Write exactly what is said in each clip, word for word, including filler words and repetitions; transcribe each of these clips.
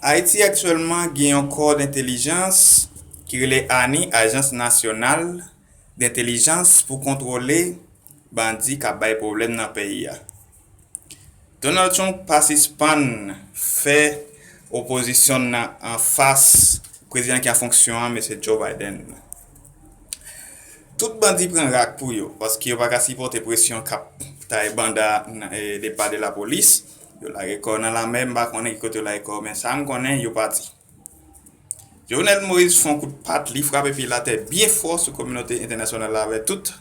Ayiti aktyèlman gen yon kò dentèlijans ki rele ani, Ajans Nasyonal Dentèlijans, pou kontwole bandi k ap bay pwoblèm nan peyi a. Donald Trump pa sispann fè opozisyon nan anfas prezidan ki an fonksyon an, mesye Joe Biden. Tout bandi pran rak pou yo, paske yo pa ka sipòte presyon k ap tay banda nan, e, de pa de lapolis. Yo lage kò nan lanmè, m pa konnen ki kote yo lage kò, men sa m konnen, yo pati. Jovenel Moïse fè yon kout pat, li frape pye l atè byen fò sou kominote entènasyonal la avèk tout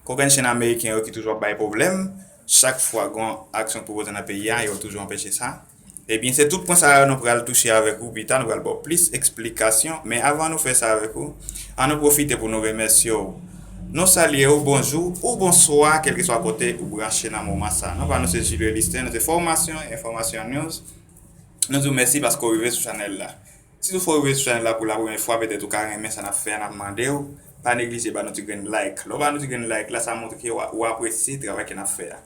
kokennchenn ameriken yo ki toujou ap bay pwoblèm. Chak fwa gen yon aksyon k pwopoze nan peyi a, yo toujou anpeche sa. Ebyen, se tout pwen sa yo nou pral touche avèk ou pita, nou pral ba w plis eksplikasyon. Men avan nou fè sa avèk ou, ann nou pwofite pou nou remèsye w. Nou salye w, bonjou ou bonswa, kèlkeswa kote ou branche nan moman sa. Non pa nou se Julio Listin, nou se Fòmasyon, Enfòmasyon News. Nou di w mèsi paske w rive sou chanèl la. Si toutfwa w rive sou chanèl la pou la premyè fwa, petèt ou ka renmen sa n ap fè a, n ap mande w, pa neglije ba nou ti grenn like. Lè w ba nou ti grenn like la, sa montre ke w a- ou apresye travay ke n ap fè a.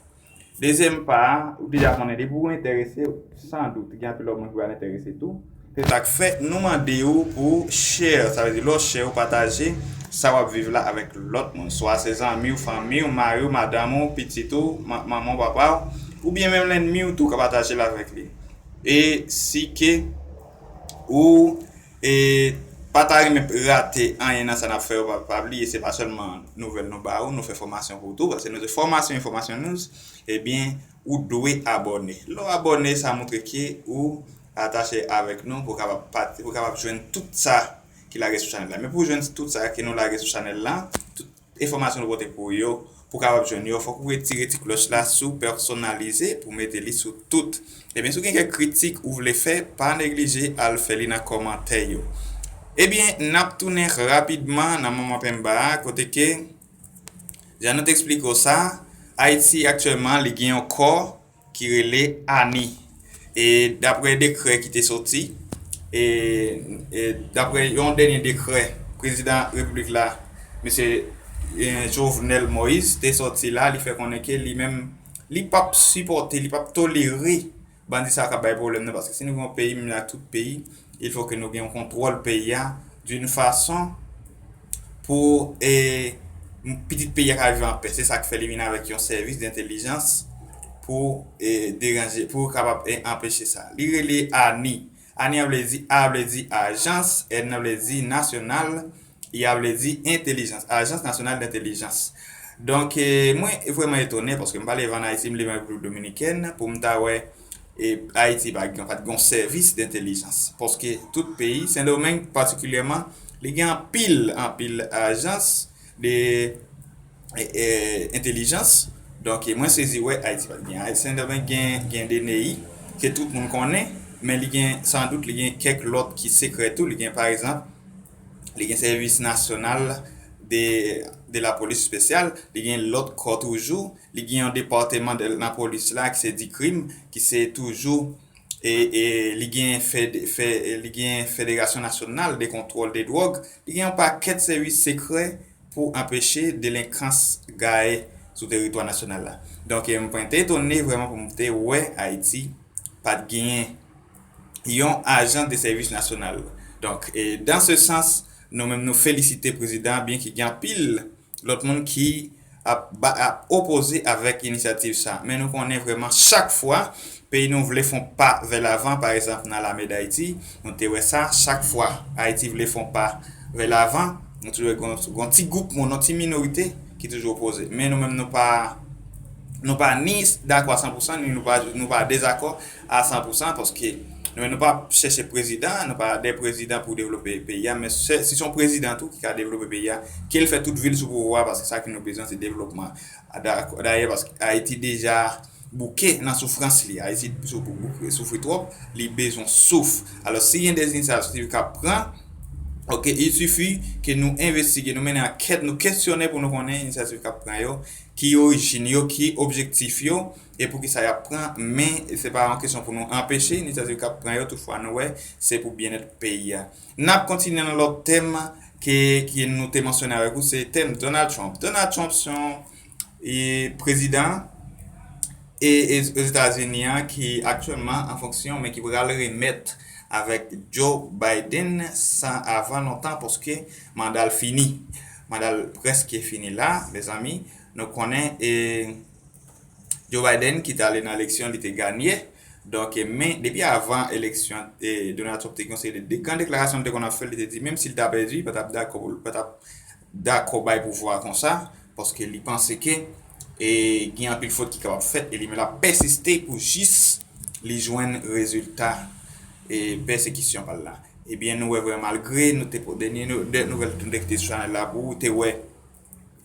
Dezyèm pa a, ou deja konnen, depi w enterese, san dout, gen anpil lòt moun ki pral enterese tou. Se sa k fè nou mande w pou share, sa vle di lè w share, ou pataje sa w ap viv la avèk lòt moun. Swa se zanmi w, fanmi w, mari w, madanm ou, pitit ou, ma- manman w, papa w, oubyen menm lènmi w tou ka pataje l avèk li. E si ke ou e, pa ta renmen rate anyen nan sa n ap fè yo, pa, pa bliye, se pa sèlman nouvèl nou ba ou, nou fè fòmasyon pou ou tou, paske nou se Fòmasyon, Enfòmasyon News, ebyen, ou dwe abòne. Lè w abòne, sa montre ke ou atache avèk nou pou w kapab pati, pou w kapab jwenn tout sa ki lage sou chanèl la. Men pou w jwenn tout sa ke nou lage sou chanèl la, tout enfòmasyon nou pote pou yo, pou w kapab jwenn yo, fòk ou retire ti klòch la sou pèsonalize pou mete li sou tout. Ebyen, si w gen kèk kritik ou vle fè, pa neglije al fè li nan kòmantè yo. Ebyen, n ap tounen rapidman nan moman penba a, kote ke, jan nou te eksplike w sa, Ayiti aktyèlman, li gen yon kò ki rele ani. E daprè dekrè ki te soti, e, e daprè yon dènye dekrè prezidan repiblik la, mesye, e, Jovenel Moïse, te soti la, li fè konnen ke li menm, li p ap sipòte, li p ap tolere bandi sa k ap bay pwoblèm nan, paske si nou gen yon peyi, menm ak tout peyi, il faut que nou gen yon kontwòl peyi a d'une façon pou, e, pitit peyi a ka viv anpè. Se sa k fè li vin avèk yon sèvis dentèlijans pou, e, deranje, pou kapab, e, anpeche sa. Li rele ani. Ani an vle di, A vle di ajans, N nan vle di nasyonal, I a vle di entèlijans, Ajans Nasyonal Dentèlijans. Donk, e, mwen vrèman etone paske m pa leve ann Ayiti, m leve an Repiblik Dominikèn pou m ta wè, e, Ayiti pa gen, pa t gen yon sèvis dentèlijans. Paske tout peyi, Sendomeng patikilyèman, li gen anpil, anpil ajans de, e, e, entèlijans. Donk, e, mwen sezi wè Ayiti pa t gen. Sendomeng gen, gen D N I, ke tout moun konnen, men li gen, san dout, li gen kèk lòt ki sekrè tou. Li gen, pa egzanp, li gen sèvis nasyonal de, de lapolis espesyal, li gen lòt kò toujou, li gen yon depatman de lapolis la ki se DICRIM, ki se toujou, e, e li gen fè, fè, li gen Federasyon Nasyonal de Kontwòl de Dwòg, li gen yon pakèt sèvis sekrè pou anpeche delenkans gaye sou teritwa nasyonal la. Donk, e, mwen te etone vrèman pou mwen te wè Ayiti pa t genyen yon ajan de sèvis nasyonal. Donk, e, dans ce sens, nou menm nou felisite prezidan, byen ke gen anpil lòt moun ki ap, ba- ap opoze avèk inisyativ sa. Men nou konnen vrèman chak fwa peyi nou vle fè yon pa vè lavan, pa egzanp nan lame Dayiti, nou te wè sa, chak fwa Ayiti vle fè yon pa vè lavan, nou toujou gen yon, gen yon ti gwoup moun, yon ti minorite ki toujou opoze. Men nou menm nou pa, nou pa ni dakò a san pou san, ni nou pa, nou pa dezakò a san pou san, paske nou menm nou pa chèche prezidan, nou pa de prezidan pou devlope peyi a, men se, si se yon prezidan tou ki ka devlope peyi a, ke l fè tout vi l sou pouvwa, paske sa ke nou bezwen se devlopman. Da- Dayè, paske Ayiti deja bouke nan soufrans li. Ayiti sou- bouke, soufri twòp, li bezwen souf. Alò, si gen de inisyativ k ap pran, oke, il suffit ke nou envestige, nou mennen ankèt, nou kesyone pou nou konnen inisyativ k ap pran yo, ki orijin yo, ki objektif yo, e poukisa y ap pran, men se pa yon kesyon pou nou anpeche inisyativ k ap pran yo, toutfwa nou wè se pou byennèt peyi a. N ap kontinye nan lòt tèm ke, ke nou te mansyone avèk ou, se tèm Donald Trump. Donald Trump se yon, e, prezidan e, e, Ozetazini an ki aktyèlman an fonksyon, men ki pral remèt avèk Joe Biden san avan lontan, paske manda l fini. Manda l prèske fini la, mezanmi. Nou konnen, e, Joe Biden ki t ale nan eleksyon, li te ganye. Donk, e, men depi avan eleksyon, e, Donald Trump te gen yon seri de gran deklarasyon li te konn ap fè, li te di, menm si l ta pèdi, li pa t ap dakò pou, pa t ap dakò bay pouvwa konsa, paske li panse ke, e, gen anpil fot ki kapab fèt, e li menm l ap pèsiste pou jis li jwenn rezilta, e, pèsekisyon pa l la. Ebyen, nou wè vrè malgre nou te po-, dènye nou-, dèt nouvèl nou te kite sou chanèl la pou ou te wè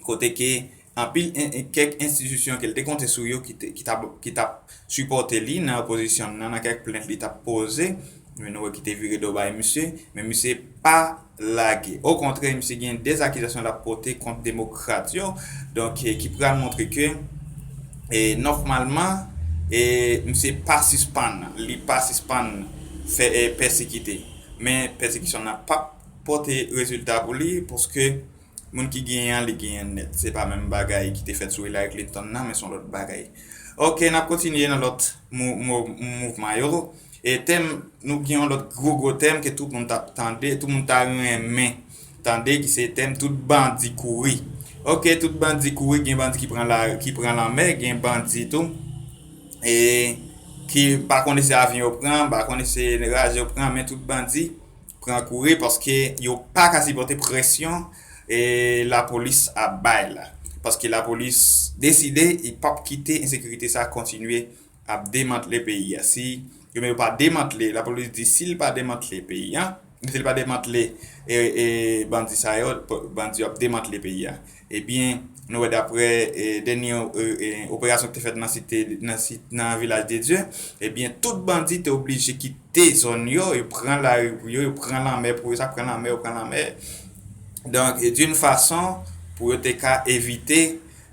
kote ke anpil en-, en-, kèk enstitisyon ke l te konte sou yo ki te, ki t ap, ki t ap sipòte li nan opozisyon nan, nan kèk plent li t ap poze, men nou wè ki te vire do bay misye, men misye pa lage. Okontrè, misye gen de akizasyon l ap pote kont demokrat yo, donk, e, ki pral montre ke, e, nòmalman, e, misye pa sispann, li pa sispann fè, e, pèsekite. Men pèsekisyon nan p ap pote rezilta pou li, paske moun ki genyen an, li genyen nèt. Se pa menm bagay ki te fèt sou Hillary Clinton nan, men se yon lòt bagay. Ok, n ap kontinye nan lòt mou-, mou-, mouvman yo. E tèm, nou gen yon lòt gwo, gwo tèm ke tout moun t ap tande, tout moun ta renmen tande, ki se tèm tout bandi kouri. Ok, tout bandi kouri, gen bandi ki pran la, ki pran lanmè, gen bandi tou, e ki pa konnen se avyon yo pran, pa konnen se raje yo pran, men tout bandi pran kouri paske yo pa ka sipòte presyon, e, lapolis ap bay la. Paske lapolis deside li p ap kite ensekirite sa kontinye ap demantle peyi a. Si yo menm yo pa demantle, lapolis di si l pa demantle peyi a, si l pa demantle, e, e, bandi sa yo, p-, bandi yo ap demantle peyi a. Ebyen, nou wè daprè, e, dènye, e, e, operasyon ki te fèt nan site, nan sit-, nan Vilaj de Dye, ebyen, tout bandi te oblije kite zòn yo, yo pran lari pou yo, yo pran lanmè pou yo, sa pran lanmè, yo pran lanmè. Donk, e d'une façon, pou yo te ka evite,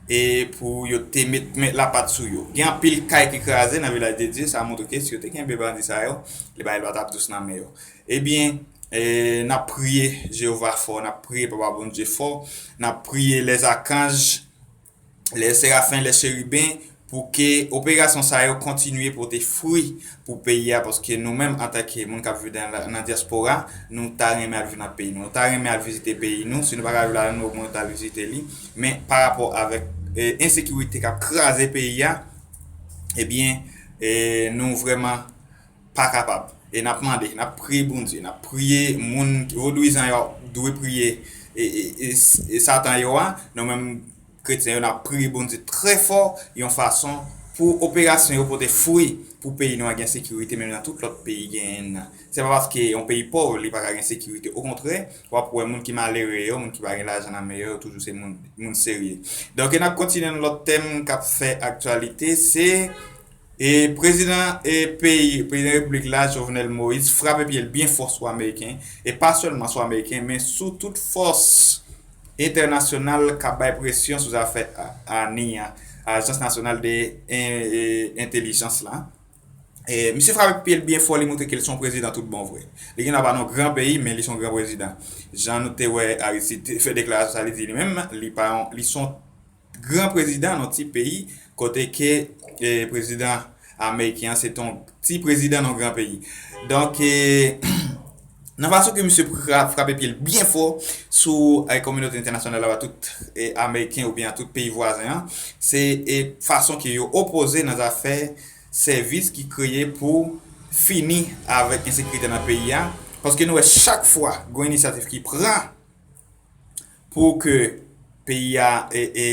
e pou yo te met, met lapat sou yo. Gen anpil kay ki kraze nan Vilaj de Dye, sa montre ke si yo te kenbe bandi sa yo, li bagay pa t ap dous nan men yo. Ebyen, e, n ap priye Jewova fò, n ap priye Papa Bondye fò, n ap priye lèzakanj, lèserafen, lècheriben, pou ke operasyon sa yo kontinye pote fwi pou peyi a, paske nou menm, antanke moun k ap viv nan, nan dyaspora, nou ta renmen al viv nan peyi nou. Nou ta renmen al vizite peyi nou. Si nou pa ka viv la, nou omwen ta vizite li. Men, pa rapò avèk, e, ensekirite k ap kraze peyi a, ebyen, e, nou vrèman pa kapab. E n ap mande, n ap priye Bondye, n ap priye moun vodouyizan yo dwe priye, e, e, e, e Satan yo a, nou menm kretyen yo, n ap priye Bondye trè fò, yon fason pou operasyon yo pote fwi, pou peyi nou an gen sekirite, menm jan tout lòt peyi genyen nan. Se pa paske yon peyi pòv, li pa ka gen sekirite. Okontrè, w ap wè moun ki malere yo, moun ki pa gen lajan nan men yo, yo toujou se moun, moun serye. Donk, e n ap kontinye nan lòt tèm k ap fè aktyalite, se E prezidan, e peyi, prezidan repiblik la, Jovenel Moïse, frape pye l byen fò sou Ameriken, e pa sèlman sou Ameriken, men sou tout fòs entènasyonal k ap bay presyon sou zafè a-, ani an, Ajans Nasyonal de En-, e, Entèlijans la. E misye frape pye l byen fò, li montre ke l se yon prezidan tout bon vre. Li gen dwa pa nan yon gran peyi, men li se yon gran prezidan. Jan nou te wè Aristide te fè deklarasyon sa, li di li menm, li pa yon, li se yon gran prezidan nan ti peyi, kote ke, e, prezidan ameriken an se t on ti prezidan nan gran peyi. Donk, e, nan fason ke misye fra-, frape pye l byen fò sou, e, kominote entènasyonal la, tout, e, ameriken oubyen tout peyi vwazen an, se, e, fason ke yo opoze nan zafè sèvis ki kreye pou fini avèk ensekirite nan peyi a. Paske nou wè chak fwa gon inisyativ ki pran pou ke peyi a, e, e,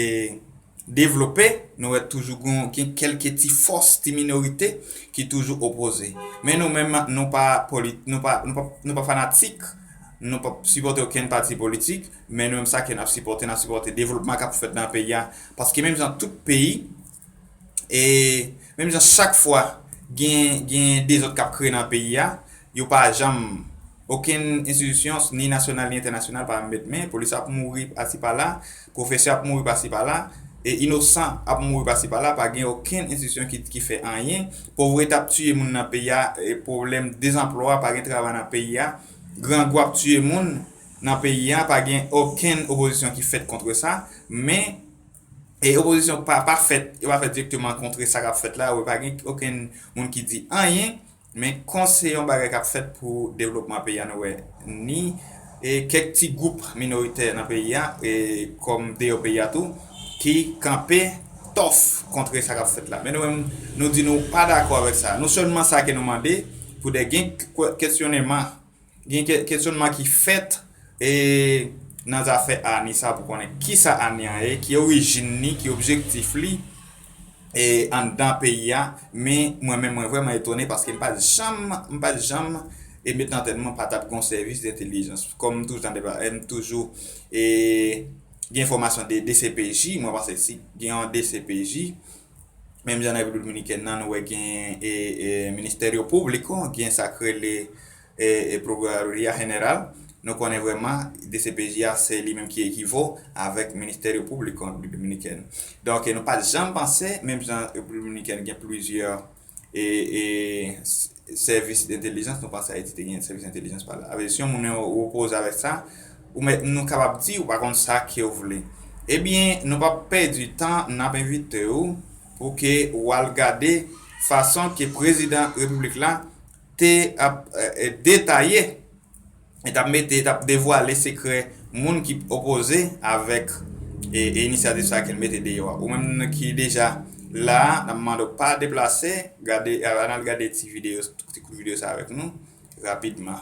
devlope, nou wè toujou gon, gen kèlke ti fòs, ti minorite ki toujou opoze. Men nou menm, nou pa poli-, nou pa, nou pa, nou pa fanatik, nou pa sipòte okenn pati politik, men nou menm sa ke n ap sipòte, n ap sipòte devlopman k ap fèt nan peyi a. Paske menm jan tout peyi, e menm jan chak fwa gen, gen dezòd k ap kreye nan peyi a, yo pa janm, okenn enstitisyon, ni nasyonal ni entènasyonal, pa met men, polis ap mouri pasi pala, pwofesè ap mouri pasi pala, e inosan ap mouri pasi pala, pa gen okenn enstitisyon ki, ki fè anyen. Povrete ap tiye moun nan peyi a, e pwoblèm dezanplwa, pa gen travay nan peyi a, grangou ap tiye moun nan peyi a, pa gen okenn opozisyon ki fèt kont sa, men e opozisyon pa, pa fèt, yo pa fèt dirèkteman kont sa k ap fèt la, yo pa gen okenn moun ki di anyen, Men kon se yon bagay k ap fèt pou devlopman peyi a, nou wè ni e kèk ti gwoup minoritè nan peyi a, e kòm deyò peyi a tou, ki kanpe tòf kontre sa k ap fèt la. Men nou menm, nou di nou pa dakò avèk sa. Non sèlman sa ke nou mande, pou de gen k-, kesyonneman, gen ke-, kesyonman ki fèt, e nan zafè Ani sa, pou konnen kisa Ani an ye, ki orijin li, ki objektif li, e anndan peyi a, men mwen menm, mwen vrèman etone paske m pa t janm, m pa t janm, e met nan tèt mwen pa t ap gon sèvis dentèlijans. Kòm m toujou tande, m toujou, e, gen enfòmasyon de D C P J, mwen panse si gen yon D C P J, menm jan nan Repiblik Dominikèn nan, nou wè gen, e, e, Ministerio Público, gen sa k rele, e, e, Procuraduría General. Nou konnen vrèman, D C P J a, se li menm ki ekivo avèk Ministerio Público an Repiblik Dominikèn. Donk, e, nou pa t janm panse, menm jan Repiblik Dominikèn gen plizyè, e, e, s-, sèvis entèlijans, nou panse Ayiti te gen sèvis entèlijans pa l. Avè, si yon moun opoze avèk sa, ou mèt, nou kapab di, ou pa konn sa ke w vle. Ebyen, nou p ap pèdi tan, n ap envite w pou ke w al gade fason ke prezidan repiblik la te ap, e, e, detaye, e t ap mete, t ap devwale sekrè moun ki opoze avèk, e, e inisyativ sa ke l mete deyò a. Ou menm ki deja la a, n ap mande w pa deplase, gade, al al gade ti videyo, ti kout videyo sa avèk nou, rapidman.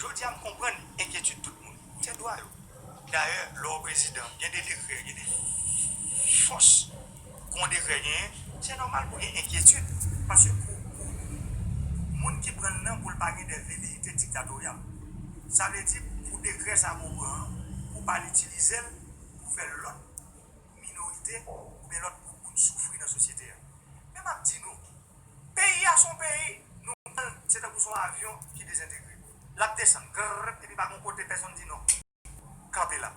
Jodi a, m konprann enkyetid tout moun. Se dwa yo. Dayè, lè w prezidan, gen de dekrè, gen de fòs. Kon dekrè genyen, se nòmal pou gen enkyetid. Paske pou, pou moun ki pran l nan, pou l pa gen de veleyite diktatoryal. Sa vle di, pou dekrè sa pou pran an, pou pa l itilize l pou fè lòt minorite oubyen lòt gwoup moun soufri nan sosyete a. Men m ap di nou, peyi a se yon peyi, nou pran l, se tankou se yon avyon ki dezentegre. L ap desann, grrrr, epi pa gen kote pèsonn di non. Kanpe la.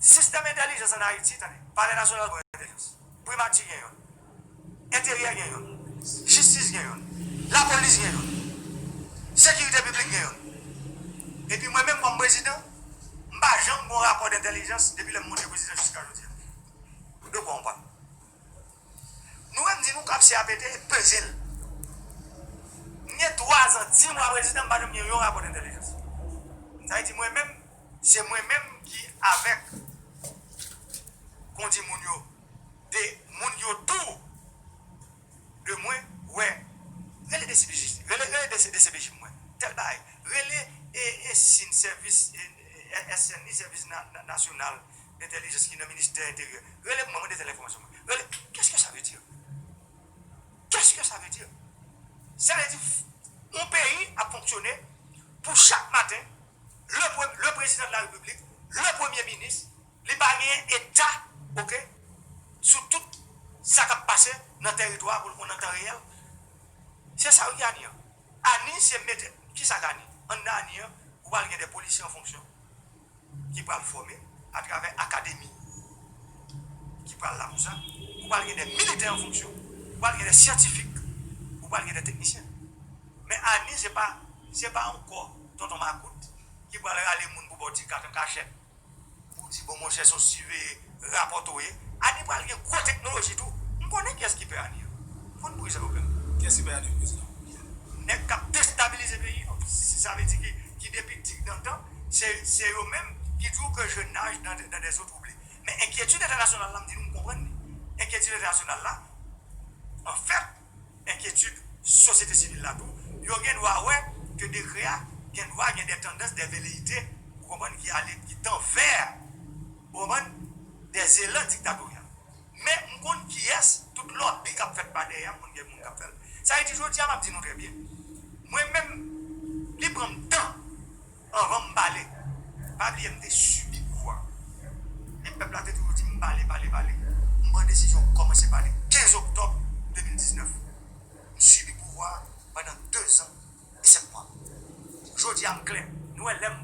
Sistèm entèlijans ann Ayiti, tande, Palè Nasyonal gen yon entèlijans. Primati gen youn. Enteryè gen youn. Jistis gen youn. Lapolis gen youn. Sekirite piblik gen youn. Epi mwen menm kòm prezidan, m pa janm gon rapò dentèlijans depi lè m monte prezidan jiska jodi a. De kwa on pale? Nou menm di nou kap se apete e peze l. M gen twa zan, di mwa prezidan, m pa janm gen yon rapò dentèlijans. Sa vle di mwen menm, se mwen menm ki avèk kondi moun yo, de moun ki otou de mwen, wè, rele D C P J, rele, rele D C, D C P J pou mwen. Tèl bagay. Rele e, e sin sèvis, e, e, S N I, sèvis na, na, nasyonal dentèlijans ki nan ministè enteryè. Rele pou mwen, mande tèl enfòmasyon mwen. Rele, qu'est-ce que ça veut dire? Qu'est-ce que ça veut dire? Sa vle di, yon peyi ap fonksyone pou chak maten, le pre-, le président de la République, le premye minis, li pa gen eta, oke, sou tout sa k ap pase nan tèritwa a pou l konn an tan reyèl. Se sa wi ki Ani an. Ani se mete, kisa k Ani? Anndan Ani an, ou pral gen de polisye an fonksyon ki pral fòme atravè akademi ki pral la pou sa. Ou pral gen de militè an fonksyon, ou pral gen de syantifik, ou pral gen de teknisyen. Men Ani se pa, se pa yon kò tonton makout ki pral rale moun pou ba w ti kat an kachèt. Pou di, bon, monchè, se yon siveye rapò w ye. Ani pral gen gwo teknoloji tou. M konnen kiyès ki pè Ani an. M konn pou kisa yo pè l. Kiyès ki pè Ani, prezidan? Nèg k ap destabilize peyi yo. Si sa vle di ki, ki depi digdantan, se, se yo menm ki di w ke je nage dans, dans des eaux troublées. Men enkyetid entènasyonal entènasyonal la, m di nou, m konprann li. Enkyetid entènasyonal la, anfèt, enkyetid sosyete sivil la tou, yo gen dwa wè ke dekrè a gen dwa gen de tandans, de veleyite, ou konprann, ki ale, ki tan vè, ou konprann, de zelan diktatoryal. Men m konn kiyès, tout lòbi k ap fèt pa dèyè, m konn gen moun k ap fè l. Sa vle di, jodi a, m ap di nou trè byen. Mwen menm, li pran m tan anvan m pale. Pa bliye, m te sibi pouvwa. E pèp la te toujou di m pale, pale, pale. M pran desizyon kòmanse pale kenz oktòb de mil diznèf. M sibi pouvwa pandan de zan e sèt mwa. Jodi a, m klè. Nou wè, lè m